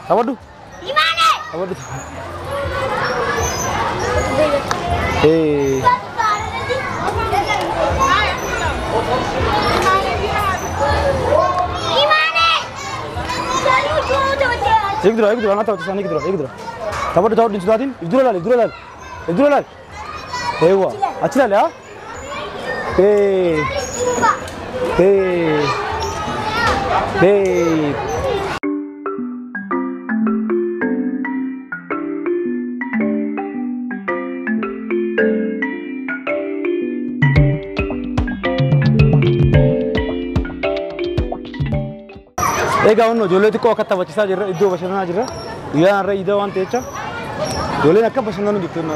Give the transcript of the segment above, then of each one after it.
Taphadhu. Taphadhu. Ee. Eegdura eegdura ana taphachiisan eegdura eegdura. Taphadhu taphadhu hin sodaatin. If dura laali if dura laali. If dura laali. Eewwa achi laali haa. Ee. Ee. Ee. Egaa hunno ijoollee xiqqoo akka taphachiisaa jirra iddoo bashannanaa jirra. Guyyaan har'a iida waan ta'echa ijoolleen akka bashannanu jirtu inni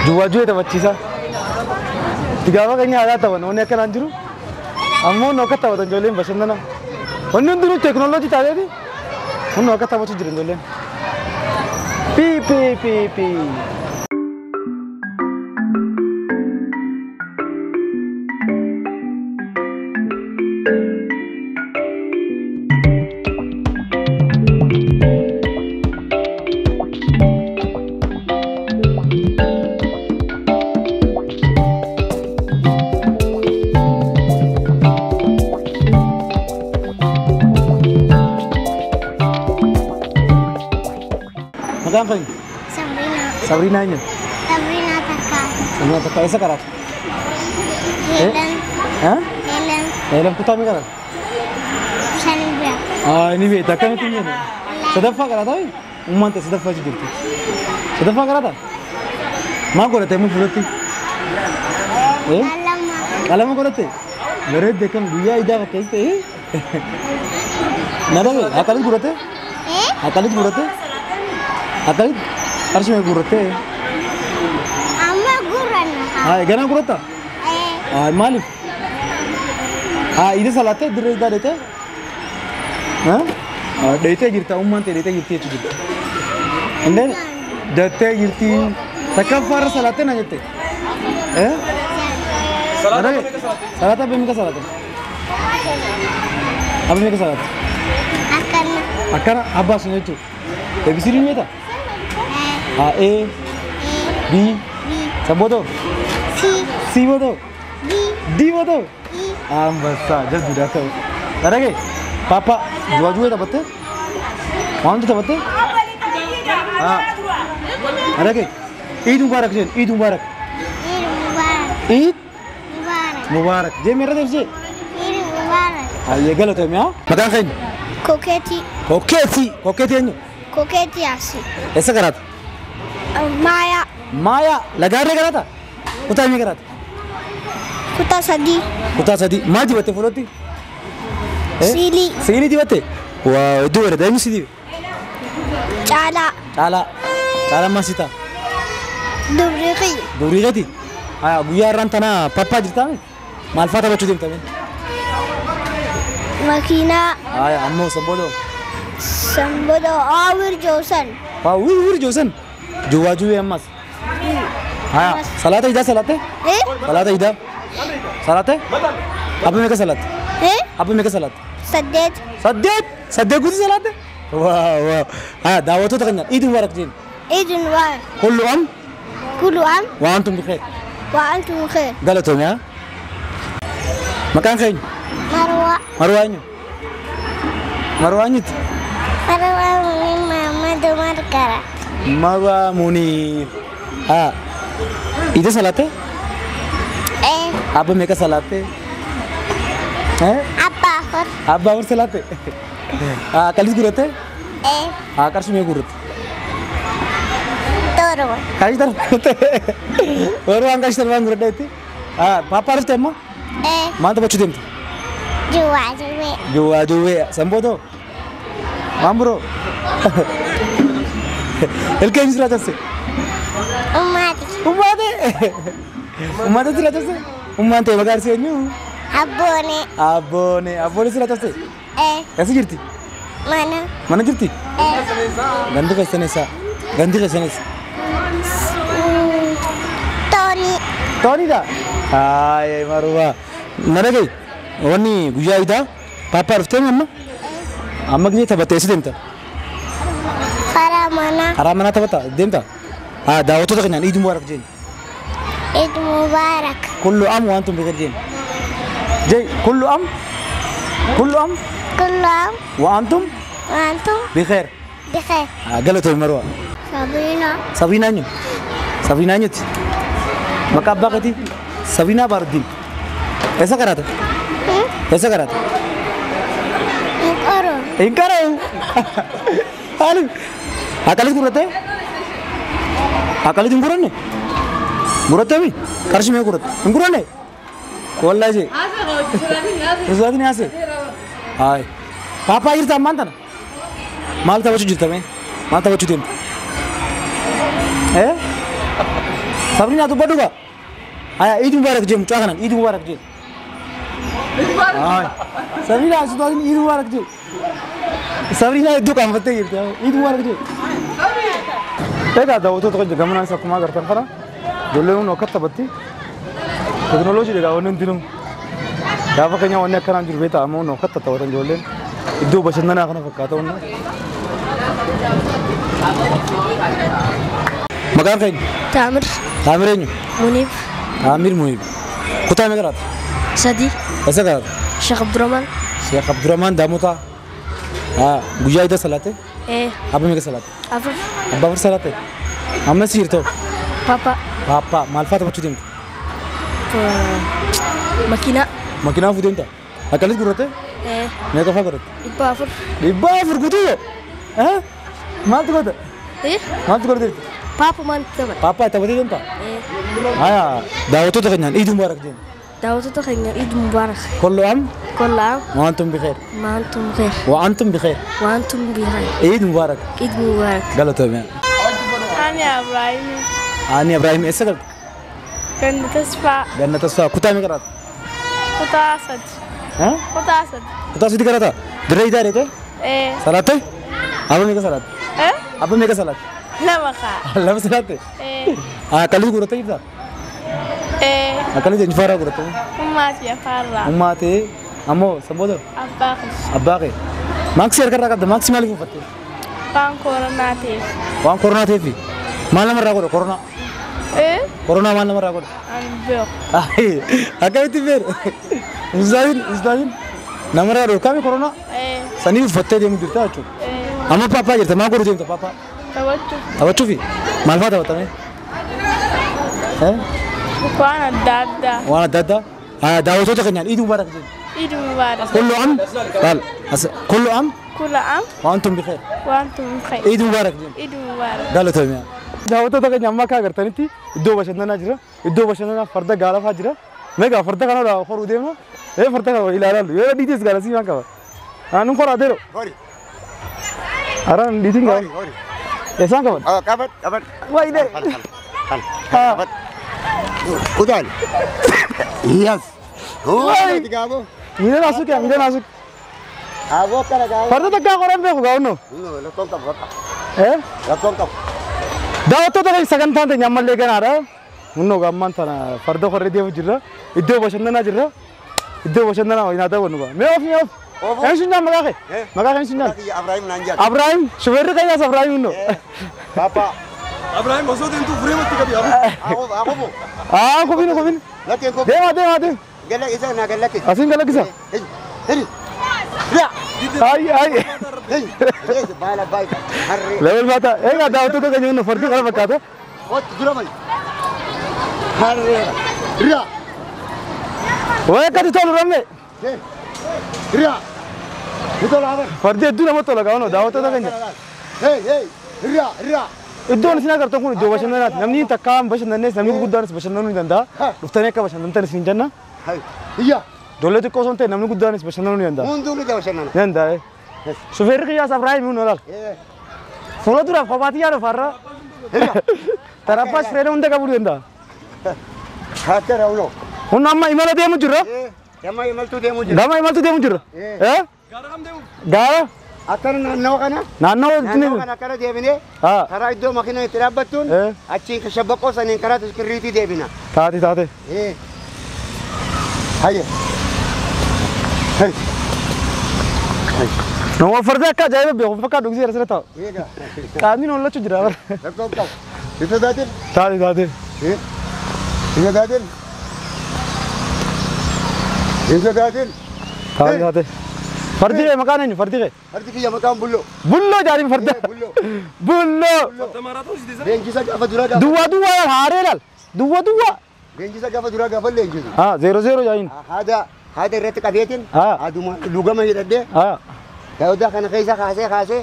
Juwwaa taphachiisaa. Itti gaafa keenya aadaa taphan wanni akkanaan jiru ammoo hunno akka taphatan ijoolleen bashannana. Wanni hundinuu teekinooloojii taateeti hunno akka taphachuu jiru ijoolleen. Pii pii pii pii. Maqaan keenya? Sabrina. Sabrina eenyu? Sabrina Takkaa. Sabrina Takkaa eessa qaraata? Heelan. Haa? Heelan. Heelan kutaa meeqa qaraata? Shan bira. Haa inni beekta akkamitti hin beekne? Sadaffaa qaraataa? Ummaan ta'e sadaffaa achi jirti. Sadaffaa qaraataa? Maal godhate immoo fuulatti? Qalama. Qalama godhate? Bareedde kam guyyaa idaa fakkeessite? Na dhagaye haqalit godhate? Haqalit godhate? Haqalit qarshii meeqa gurratte? Amma gurranna. Haa ganaa gurratta? Haa maaliif? Haa iida salaattee dirree idaa dheetee? Haa dheetee jirta ummaan ta'e dheetee jirti jechuudha. Indeen dattee jirti takkaffaa irra salaattee na jette. Salaata abbaa meeqa salaatte? Abbaa meeqa salaatte? Akkana. Akkana abbaa sun jechuudha. ABCD ni beektaa? A A B Saboto C C boto D D boto E Ambassa jabduudha akka dhagee papa juwaa taphatte waan hundi taphatte haa dhagee Eid Mubarak jeen Eid Mubarak Eid Mubarak Eid Mubarak Mubarak jee meerra deebisee Eid Mubarak Ayyee galatoomi haa maqaan keenya Kokeetii. Kokeetii kokeetii eenyu Kokeetii asi. Eessa qaraata? Maayaa. Maayaa lagaarree qaraata? Kutaa meeqa qaraata? Kutaa 3. Kutaa 3 maal dibatte fuulatti? Siilii. Siilii dibatte? Waaw iddoo bareeda eenyu si dibe? Caalaa. Caalaa. Caalaan maal si ta'a? Dubrii kiyya. Dubrii keeti? Haa guyyaa har'aan tana pappaa jirtaa maal fa'aa taphachuu deemta? Makiinaa. Haa ammoo sanboodoo. Sanboodoo Aawir Joosan. Aawir Joosan. Juwaa juwee ammas. Haa salaata idaa salaatte? Salaata idaa. Salaatte? Abba meeqa salaatte? Abba meeqa salaatte? 8. 8? 8 guutuu salaatte? Waaw waaw. Haa daawwattoota keenya Eid Mubarak jeen. Eid Mubarak. Kullu am? Kullu am. Wa antum bikhair. Wa antum bikhair. Galatoomi haa. Maqaan keenya? Marwa. Marwa eenyu? Marwa eenyuti? Marwa Munir Muhammad Umar Kara. Marwa Munir. Haa. Iida salaatte? Abba meeqa salaatte? Abba 4. Abba 4 salaatte? Haa qalis gurratte? Haa qarshii meeqa gurratte? 7. Qarshii 7 gurratte? Warri waan qarshii 7 gurradheetti? Haa paappaa dhufte ammoo? Maal taphachuu deemte? Juwaa juwee. Juwaa juwee. Sanbootoo? Waan biroo? Ilkee eenyu sirraa cabse? Ummaati. Ummaate? Ummaate sirraa cabse? Ummaan ta'e maqaan ishee eenyu? Abboonee. Abboonee. Abboonee sirraa cabse? Eessa jirti? Mana. Mana jirti? Gandi keessan eessa? Gandi keessan eessa? Toonii. Tooniidha? Haayee Marwa. Na dhaga'i. Wanni guyyaa idaa paappaa dhuftee amma? Amma gisee taphattee eessa deemta? Karaa manaa. Karaa manaa taphatta deemta? Haa daawwattoota keenyaan Iid Mubaarak jeen. Iid Mubaarak. Kullu am wa antum bikhair jeen. Jee kullu am? Kullu am? Kullu am. Wa antum? Wa antum? Bikhair. Bikhair. Haa galatoomi Marwa. Sabrina. Sabrina eenyu? Sabrina eenyuti? Maqaa abbaa keetii? Sabrina Baruddin. Eessa qaraata? Eessa qaraata? Hin qaru. Hin qaru. Haali. Aqalit gurrattee? Aqalit hin gurranne? Gurrattee mi? Qarshii meeqa gurratte? Hin gurranne? Wallahi jee. Sodaatiin haasee. Hayi. Paappaa jirta ammaan tana? Maal taphachuu jirta mee? Maal taphachuu deemta? Eh? Sabrina dubbadhu gaa. Haya Iid Mubaarak jee mucaa kanaan Iid Mubaarak jee. Hayi. Sabrina sodaatiin Iid Mubaarak jee. Sabrina hedduu qaanfattee jirti. Iid Mubaarak jee. Egaa daawwattoota keenya gamanaan isa akkuma agartan kana ijoolleen kun akka taphatti teknooloojii egaa wanni hundinuu gaafa keenya wanni akkanaan jiru beektaa amma kun akka taphatan ijoolleen iddoo bashannanaa kana fakkaata wanni. Maqaan keenya? Taamir. Taamir eenyu? Muniib. Taamir Muniib. Kutaa meeqa qaraata? Sadii. Eessa qaraata? Sheekh Abdurrahman. Sheekh Abdurrahman Daamotaa. Guyyaa idaa salaatte? Ee. Abba meeqa salaatte? Afur. Abbaa afur salaatte? Amma si jirtoo? Paappaa. Paappaa maal fa'aa taphachuu deemta? Makiinaa. Makiinaa fuudhee deemta? Akkanis gurratte? Ee. Meeqa fa'aa gurratte? 400. 400 guutuu? Maaltu godha? Maaltu godha deemta? Paappaa maal taphata? Paappaa taphatee deemta? Ee. Haya daawwattoota keenyaan Iid Mubaarak jenna. Daawwattoota keenyaan Iid Mubaarak. Kullu am? Kullu am. Wa antum bikhair. Wa antum bikhair. Wa antum bikhair. Wa antum bikhair. Iid Mubaarak. Iid Mubaarak. Galatoomi. Ani Ibrahim. Ani Ibrahim eessa galta? Ganna Tasfaa. Ganna Tasfaa kutaa meeqa qaraata? Kutaa sadi. Kutaa sadi. Kutaa sadi qaraata? Dirree idaa deete? Ee. Salaatte? Abba meeqa salaatte? Abba meeqa salaatte? Lama kaa. Lama salaatte? Ee. Akkalii gurrattee jirta? Ee. Akkalii eenyufaarraa gurratte? Ummaati afaarraa. Ummaati ammoo sanboota? Abbaa kee. Abbaa kee. Maaksii harkarraa qabda maaksii maaliif uffatte? Waan koronaa ta'eef. Waan koronaa ta'eef? Maal namarraa godha koronaa? Ee. Koronaa maal namarraa godha? Ani beeku. Akkamitti beeku? Hin namarraa dhorkame koronaa? Ee. Saniif uffattee deemu jirta jechuudha. Ee. Amma paappaa jirta maal godhu deemta paappaa? Taphachuuf. Taphachuufi? Maal fa'aa taphattame? Waan adda addaa. Waan adda addaa? Daawwattoota keenyaan Iid Mubaarak jenna. Iid Mubaarak. Kullu am? Laal. Kullu am? Kullu am. Wa antum bikhair. Wa antum bikhair. Iid Mubaarak jenna. Iid Mubaarak. Galatoomi. Daawwattoota keenya amma akka agartanitti iddoo bashannanaa jira. Iddoo bashannanaa farda gaala fa'aa jira. Meeqa farda kana horuu deemna. Farda kana ilaalaa yoo dhiites gaala sii waan qaba. Aanun koraa deero. Hori. Araan dhiitiin qaba. Hori. Eessaan qaban? Qaban qaban. Waayidee. Qaban. Udaal. Yes. Waay. Miila naasuu kee miila naasuu. Aboo kana gaafo. Farda takkaa qoraan beeku gaafno. Lakkoon qabu bakka. Lakkoon qabu. Daawwattoota keenya sagantaan teenya ammallee ganaadha. Munnoo gaammaan tana farda horree deemu jirra. Iddoo bashannanaa jirra. Iddoo bashannanaa wayinaa daawwannu ba'a. Mee oof mee oof. Eenyu nyaan maqaa kee? Maqaa kee eenyu nyaan? Abrahiim naan jedha. Abrahiim shufeerri keenyaas Abrahiim munnoo. Paappaa. Abrahiim osoo deemtuu fireematti qabi. Abubu. Kofiin kofiin. Lakkeen kofiin. Deemaa deemaa deema. Gala isa naa galakkee. Asiin galakkisa. Hiri. Yaa. Ay ay. Baala baay'ee. Harree. Level baata. Egaa daawwattoota keenya munnoo fardi kana fakkaata. Otti dura malee. Harree. Yaa. Wayi akkatti tolu ramme. Yaa. Fardi hedduu namatti tola gaafno daawwattoota keenya. Hey hey. Yaa yaa. Iddoon isin agartan kun iddoo bashannanaati. Namni takkaa hin bashannannes namni guddaanis bashannanuu ni danda'a. Dhuftanii akka bashannantan isin jenna. Iyya. Ijoollee xiqqoo osoo hin ta'in namni guddaanis bashannanuu ni danda'a. Hunduu ni bashannana. Ni danda'a. Shufeerri kiyyaas Abrahiim nu laal. Fuula duraaf kophaatti yaadu farra. Tarappaas fireena hunda qabuu ni danda'a. Haatara uloo. Kun amma imala deemu jirra. Gama imaltuu deemu jirra. Gama imaltuu deemu jirra. Gaara. Akkana naannawa kana. Naannawa kana akkana deebinee karaa iddoo makiinaan itti dhaabbattuun achiin shabbaqoo saniin karaa tishkirriitii deebina. Taate taate. Hayya. Nama farda akka ajaa'iba beeku fakkaatu gisee asirra taa'u. Qaamni hollachuu jira bara. Rakkoo qabu. Isa daatin? Taate taate. Isa daatin? Isa daatin? Taate taate. Fardi kee maqaan eenyu fardi kee? Fardi kiyya maqaan Bulloo. Bulloo jaariin farda. Bulloo. Leenjisa gaafa duraa gaafa. Duwwaa duwwaa haaree laal. Duwwaa duwwaa. Leenjisa gaafa duraa gaafa leenjisu. 0-0 jaariin. Haada irratti qabeetiin. Aduma lugama hidhadhee. Daawwataa kana keessa kaasee kaasee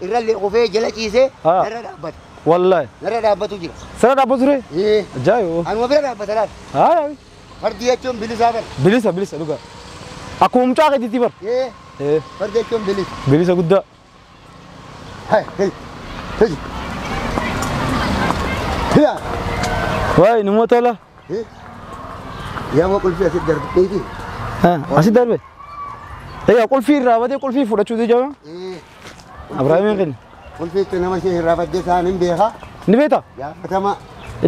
irra qufee jala ciisee narra dhaabbata. Wallaahi. Narra dhaabbatu jira. Sirra dhaabbatu ture? Ajaa'iba. Anuma bira dhaabbata laal. Fardi jechuun bilisaa bara. Bilisa bilisa dhugaa. Akkuma mucaa keetiitti bara. Fardi jechuun bilisa. Bilisa guddaa. Waay nama tola. Yaa moo qulfii asitti darbe dheedhi. Asitti darbe. Egaa qulfii irraa badee qulfii fudhachuu jaba. Abrahaamiin kenna. Qulfii itti nama ishee irraa baddee isaan hin beekaa. Ni beektaa? Gaafatama.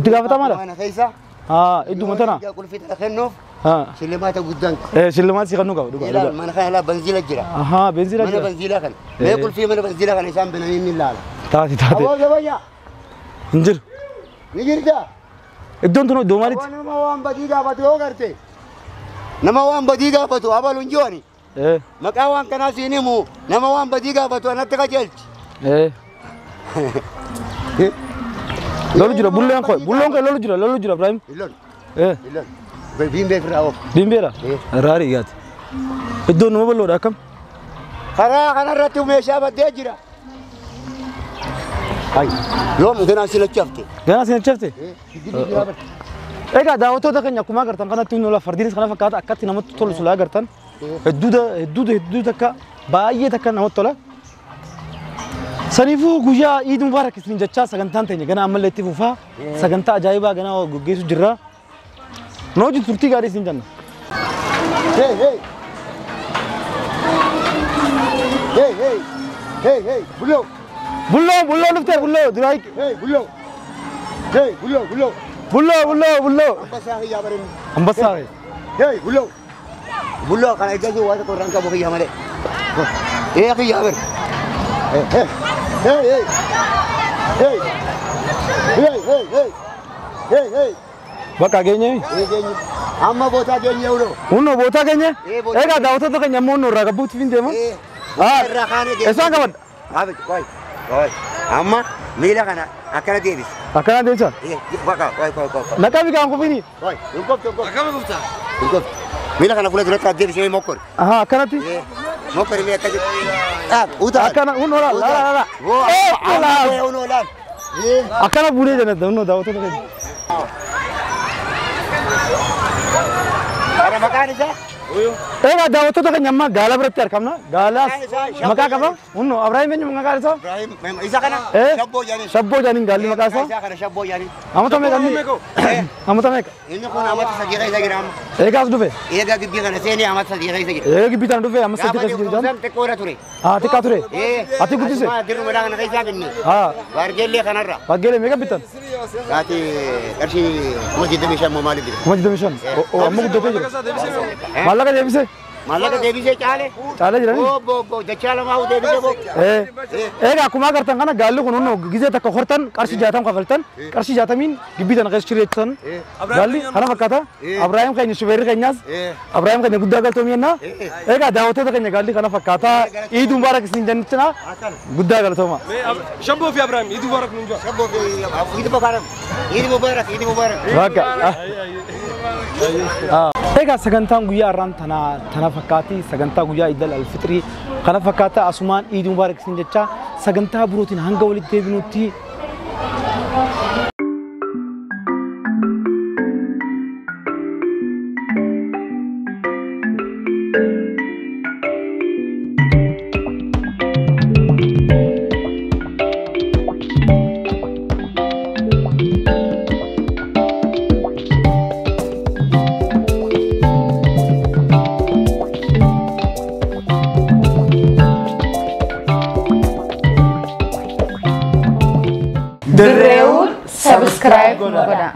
Itti gaafatamaadha? Mana keessa. Idduma tana. Qulfii tana kennuuf. Shillimaata guddaan. Shillimaata si kennuu qaba dhugaa. Ilaal mana kana ilaa banziila jira. Banziila jira. Mana banziila kana. Mee qulfii mana banziila kana isaan binanii ni ilaala. Taate taate. Aboo gabayyaa. Hin jiru. Ni jirta. Iddoon tun iddoo maaliiti? Nama waan badii gaafatu yoo garte. Nama waan badii gaafatu abalu hin jiru. Maqaa waan kanaa siin himu nama waan badii gaafatu anatti qajeelchi. Lolu jira bulloon koo bulloon koo lolu jira Ibrahim. Lolu. Lolu. Biimbee firraa oofu. Biimbeedha? Raarii gaati. Iddoon nama bal'oodha akkam? Karaa kanarratti meeshaa baddee jira. Yoom ganaa si lachafte? Ganaa si lachafte? Egaa daawwattoota keenya akkuma agartan kanatti humna ola fardiinis kana fakkaata akkatti namatti tolu sulaa agartan. Hedduu takka baay'ee takka namatti tola. Saniifuu guyyaa Iid Mubaarak isin jechaa sagantaan teenya ganaa ammallee itti fufaa sagantaa ajaa'ibaa ganaa gaggeessu jirra. Nu wajjin turtii gaarii isin jenna. Hey hey! Hey hey! Hey hey! Bulloo! Bulloo bulloo dhuftee bulloo duraa. Hey bulloo! Hey bulloo bulloo! Bulloo bulloo bulloo! Ambassaa kiyyaa bareedu. Ambassaa. Hey bulloo! Bulloo kana eeggasuu waan tokko irraan qabu kiyyaa malee. Ee kiyyaa bare. Hey hey! Hey hey! Hey! Hey hey hey! Hey hey! Bakka geenye? Geenye. Amma bootaa geenye uloo. Hunnoo bootaa geenye? Egaa daawwattoota keenya ammoo hunnoo irraa gabbuutti fin deema. Irraa kaanee deema. Isaan qabadha. Qoy qoy. Amma miila kana akkana deebisi. Akkana deebisa? Bakka qoy qoy qoy. Naqaa biqaan kufini. Qoy hin qoftu hin qoftu. Akkama kuftaa? Hin qoftu. Miila kana fuula duratti deebisee mokkori. Akkanatti? Mokkori mee akkasi. Dhaab utaa. Akkana hunnoo laal laal laal. Hunnoo laal. Akkana buunee jenna hunnoo daawwattoota keenya. Kana maqaan isaa? Egaa daawwattoota keenya amma gaala biratti argamna. Gaalaas maqaa qaba. Hunnoo Abrahaam eenyu maqaan isaa? Ibrahim isa kana shabboo jedhaniin. Shabboo jedhaniin gaalli maqaa isaa? Isa kana shabboo jedhaniin. Amata meeqa inni? Amata meeqa? Inni kun amata sadii keessa jira amma. Egaa as dhufe? Egaa gibbii kana seenee amata sadii keessa jira. Egaa gibbii tana dhufe amma sadii keessa jira. Gaafa xiqqoodha ture. Xiqqaa ture. Ati guddise? Dirruma kana keessaa binne. Waargeellee kanarra. Waargeellee meeqa bittan? Gaati qarshii 25,000 moo maaliif bita? 25,000. Amma guddatee jira. Maallaqa deebisee? Maallaqa deebisee caale? Caalee jiranii? Obbo dachaa lamaa deebisee boo. Egaa akkuma agartan kana gaalli kun hunnoo gizee takka hortan qarshii 60 kafaltan qarshii 60 gibbii tana keessa shireettan gaalli kana fakkaata. Abrahaam keenya shufeerri keenyaas Abrahaam keenya guddaa galtoomii jennaa. Egaa daawwattoota keenya gaalli kana fakkaata. Iid Mubaarak isin jennaa guddaa galtooma. Shabboo fi Abrahaam Iid Mubaarak nuun jaa. Shabboo fi Iid Mubaarak. Iid Mubaarak Iid Mubaarak. Bakka. Egaa sagantaan guyyaa har'aan tana fakkaati sagantaa guyyaa Iid al-Fitrii kana fakkaata asumaan Iid Mubaarak isin jechaa sagantaa birootiin hanga walitti deebinutti. Dirreewwan subscribe godhaa.